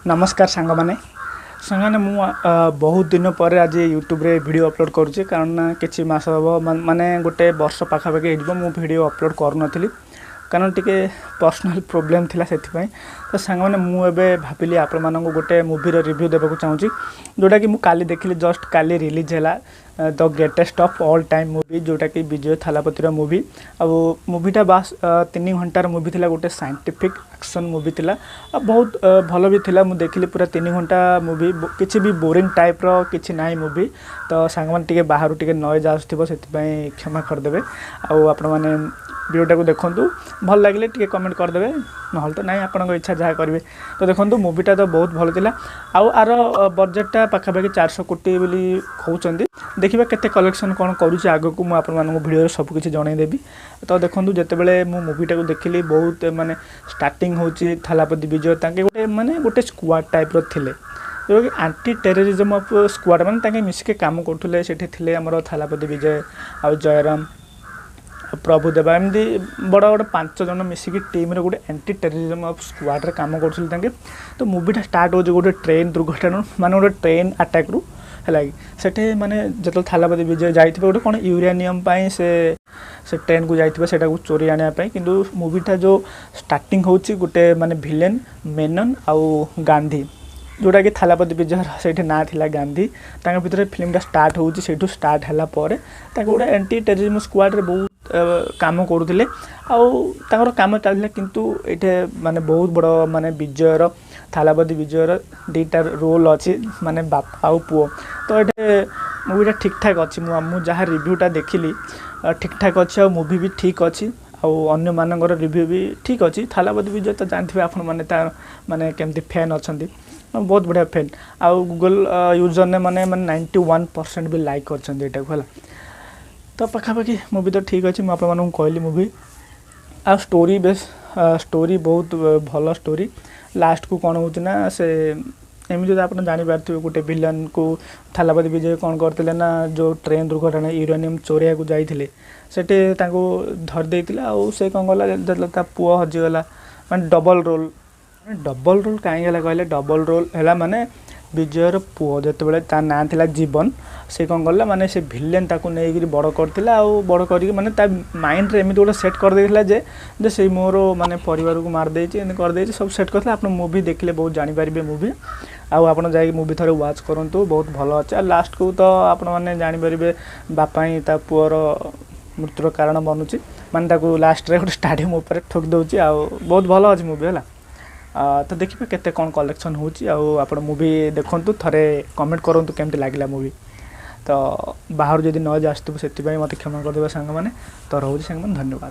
ନମସ୍କାର ସାଙ୍ଗମାନେ। ସାଙ୍ଗମାନେ, ମୁଁ ବହୁତ ଦିନ ପରେ ଆଜି ୟୁଟ୍ୟୁବରେ ଭିଡ଼ିଓ ଅପଲୋଡ଼ କରୁଛି, କାରଣ ନା କିଛି ମାସ ହେବ, ମାନେ ଗୋଟେ ବର୍ଷ ପାଖାପାଖି ହେଇଯିବ ମୁଁ ଭିଡ଼ିଓ ଅପଲୋଡ଼ କରୁନଥିଲି, କାରଣ ଟିକେ ପର୍ସନାଲ୍ ପ୍ରୋବ୍ଲେମ୍ ଥିଲା ସେଥିପାଇଁ। ତ ସାଙ୍ଗମାନେ, ମୁଁ ଏବେ ଭାବିଲି ଆପଣମାନଙ୍କୁ ଗୋଟେ ମୁଭିର ରିଭ୍ୟୁ ଦେବାକୁ ଚାହୁଁଛି, ଯେଉଁଟାକି ମୁଁ କାଲି ଦେଖିଲି, ଜଷ୍ଟ କାଲି ରିଲିଜ୍ ହେଲା, the greatest of all time movie, ଯେଉଁଟାକି ବିଜୟ ଥାଲାପତିର ମୁଭି। ଆଉ ମୁଭିଟା ବାସ୍ 3 ଘଣ୍ଟାର ମୁଭି ଥିଲା, ଗୋଟେ ସାଇଣ୍ଟିଫିକ୍ ଆକ୍ସନ୍ ମୁଭି ଥିଲା ଆଉ ବହୁତ ଭଲ ବି ଥିଲା। ମୁଁ ଦେଖିଲି ପୁରା 3 ଘଣ୍ଟା ମୁଭି, କିଛି ବି ବୋରିଂ ଟାଇପ୍ର କିଛି ନାହିଁ ମୁଭି। ତ ସାଙ୍ଗମାନେ, ଟିକେ ବାହାରୁ ଟିକେ ନଏଜ୍ ଆସୁଥିବ, ସେଥିପାଇଁ କ୍ଷମା କରିଦେବେ। ଆଉ ଆପଣମାନେ ଭିଡ଼ିଓଟାକୁ ଦେଖନ୍ତୁ, ଭଲ ଲାଗିଲେ ଟିକେ କମେଣ୍ଟ କରିଦେବେ, ନହେଲେ ତ ନାହିଁ, ଆପଣଙ୍କ ଇଚ୍ଛା ଯାହା କରିବେ। ତ ଦେଖନ୍ତୁ, ମୁଭିଟା ତ ବହୁତ ଭଲ ଥିଲା। ଆଉ ଆର ବଜେଟଟା ପାଖାପାଖି 400 କୋଟି ବୋଲି କହୁଛନ୍ତି। ଦେଖିବା କେତେ କଲେକ୍ସନ୍ କ'ଣ କରୁଛି ଆଗକୁ, ମୁଁ ଆପଣମାନଙ୍କୁ ଭିଡ଼ିଓରେ ସବୁକିଛି ଜଣାଇଦେବି। ତ ଦେଖନ୍ତୁ, ଯେତେବେଳେ ମୁଁ ମୁଭିଟାକୁ ଦେଖିଲି, ବହୁତ ମାନେ ଷ୍ଟାର୍ଟିଂ ହେଉଛି ଥାଲାପତି ବିଜୟ, ତାଙ୍କେ ଗୋଟେ ମାନେ ଗୋଟେ ସ୍କ୍ୱାଡ଼ ଟାଇପ୍ର ଥିଲେ, ଯେଉଁଟାକି ଆଣ୍ଟି ଟେରରିଜମ୍ ଅଫ୍ ସ୍କ୍ୱାଡ଼, ମାନେ ତାଙ୍କେ ମିଶିକି କାମ କରୁଥିଲେ। ସେଠି ଥିଲେ ଆମର ଥାଲାପତି ବିଜୟ ଆଉ ଜୟରାମ, ପ୍ରଭୁଦେବା, ଏମିତି ବଡ଼ ବଡ଼ 5 ଜଣ ମିଶିକି ଟିମ୍ରେ ଗୋଟେ ଆଣ୍ଟି ଟେରରିଜମ୍ ଅଫ୍ ସ୍କ୍ୱାଡ଼ରେ କାମ କରୁଥିଲେ ତାଙ୍କେ। ତ ମୁଭିଟା ଷ୍ଟାର୍ଟ ହେଉଛି ଗୋଟେ ଟ୍ରେନ୍ ଦୁର୍ଘଟଣା, ମାନେ ଗୋଟେ ଟ୍ରେନ୍ ଆଟାକ୍ରୁ, ହେଲା କି? ସେଠି ମାନେ ଯେତେବେଳେ ଥାଲାପତି ବିଜୟ ଯାଇଥିବେ ଗୋଟେ କ'ଣ ୟୁରାନିୟମ୍ ପାଇଁ, ସେ ଟ୍ରେନ୍କୁ ଯାଇଥିବେ ସେଇଟାକୁ ଚୋରି ଆଣିବା ପାଇଁ। କିନ୍ତୁ ମୁଭିଟା ଯେଉଁ ଷ୍ଟାର୍ଟିଂ ହେଉଛି, ଗୋଟେ ମାନେ ଭିଲେନ୍ ମେନନ୍ ଆଉ ଗାନ୍ଧୀ, ଯେଉଁଟାକି ଥାଲାପତି ବିଜୟର ସେଇଠି ନାଁ ଥିଲା ଗାନ୍ଧୀ, ତାଙ୍କ ଭିତରେ ଫିଲ୍ମଟା ଷ୍ଟାର୍ଟ ହେଉଛି। ସେଇଠୁ ଷ୍ଟାର୍ଟ ହେଲା ପରେ ତାଙ୍କୁ ଗୋଟେ ଆଣ୍ଟି ଟେରରିଜମ୍ ସ୍କ୍ୱାଡ଼ରେ ବହୁତ କାମ କରୁଥିଲେ ଆଉ ତାଙ୍କର କାମ ଚାଲିଥିଲା। କିନ୍ତୁ ଏଇଠି ମାନେ ବହୁତ ବଡ଼ ମାନେ ବିଜୟର, ଥାଲାପତି ବିଜୟର ଦୁଇଟା ରୋଲ୍ ଅଛି, ମାନେ ବାପା ଆଉ ପୁଅ। ତ ଏଠି ମୁଭିଟା ଠିକ୍ଠାକ୍ ଅଛି। ମୁଁ ଯାହା ରିଭ୍ୟୁଟା ଦେଖିଲି, ଠିକ୍ଠାକ୍ ଅଛି ଆଉ ମୁଭି ବି ଠିକ୍ ଅଛି ଆଉ ଅନ୍ୟମାନଙ୍କର ରିଭ୍ୟୁ ବି ଠିକ୍ ଅଛି। ଥାଲାପତି ବିଜୟ ତ ଜାଣିଥିବେ ଆପଣମାନେ, ତା ମାନେ କେମିତି ଫ୍ୟାନ୍ ଅଛନ୍ତି, ବହୁତ ବଢ଼ିଆ ଫ୍ୟାନ୍। ଆଉ ଗୁଗଲ୍ ୟୁଜର୍ରେ ମାନେ 91% ବି ଲାଇକ୍ କରିଛନ୍ତି ଏଇଟାକୁ, ହେଲା? ତ ପାଖାପାଖି ମୁଭି ତ ଠିକ୍ ଅଛି। ମୁଁ ଆପଣମାନଙ୍କୁ କହିଲି ମୁଭି ଆଉ ଷ୍ଟୋରି, ବେଶ ଷ୍ଟୋରି, ବହୁତ ଭଲ ଷ୍ଟୋରି। ଲାଷ୍ଟକୁ କ'ଣ ହେଉଛି ନା, ସେ ଏମିତି ତ ଆପଣ ଜାଣିପାରୁଥିବେ, ଗୋଟେ ଭିଲେନ୍କୁ ଥାଲାପତି ବିଜୟ କ'ଣ କରିଥିଲେ ନା, ଯେଉଁ ଟ୍ରେନ୍ ଦୁର୍ଘଟଣା ୟୁରାନିୟମ୍ ଚୋରେଇବାକୁ ଯାଇଥିଲେ, ସେଠି ତାଙ୍କୁ ଧରି ଦେଇଥିଲେ। ଆଉ ସେ କ'ଣ କଲା, ଯେତେବେଳେ ତା ପୁଅ ହଜିଗଲା, ମାନେ ଡବଲ୍ ରୋଲ୍, ମାନେ ଡବଲ୍ ରୋଲ୍ କାହିଁକି ହେଲା କହିଲେ, ଡବଲ୍ ରୋଲ୍ ହେଲା ମାନେ ବିଜୟର ପୁଅ ଯେତେବେଳେ, ତା ନାଁ ଥିଲା ଜୀବନ, ସେ କ'ଣ କଲା, ମାନେ ସେ ଭିଲେନ୍ ତାକୁ ନେଇକିରି ବଡ଼ କରିଥିଲା। ଆଉ ବଡ଼ କରିକି ମାନେ ତା ମାଇଣ୍ଡରେ ଏମିତି ଗୋଟେ ସେଟ୍ କରିଦେଇଥିଲା ଯେ ସେଇ ମୋର ମାନେ ପରିବାରକୁ ମାରିଦେଇଛି, ଏମିତି କରିଦେଇଛି, ସବୁ ସେଟ୍ କରିଥିଲା। ଆପଣ ମୁଭି ଦେଖିଲେ ବହୁତ ଜାଣିପାରିବେ ମୁଭି। ଆଉ ଆପଣ ଯାଇକି ମୁଭି ଥରେ ୱାଚ୍ କରନ୍ତୁ, ବହୁତ ଭଲ ଅଛି। ଆଉ ଲାଷ୍ଟକୁ ତ ଆପଣମାନେ ଜାଣିପାରିବେ, ବାପା ହିଁ ତା ପୁଅର ମୃତ୍ୟୁର କାରଣ ବନୁଛି, ମାନେ ତାକୁ ଲାଷ୍ଟରେ ଗୋଟେ ଷ୍ଟାଡ଼ିୟମ୍ ଉପରେ ଠୋକି ଦେଉଛି। ଆଉ ବହୁତ ଭଲ ଅଛି ମୁଭି, ହେଲା? ତ ଦେଖିବେ କେତେ କ'ଣ କଲେକ୍ସନ୍ ହେଉଛି। ଆଉ ଆପଣ ମୁଭି ଦେଖନ୍ତୁ, ଥରେ କମେଣ୍ଟ କରନ୍ତୁ କେମିତି ଲାଗିଲା ମୁଭି। ତ ବାହାରୁ ଯଦି ନଏଜ୍ ଆସୁଥିବ, ସେଥିପାଇଁ ମୋତେ କ୍ଷମା କରିଦେବେ ସାଙ୍ଗମାନେ। ତ ରହୁଛି ସାଙ୍ଗମାନେ, ଧନ୍ୟବାଦ।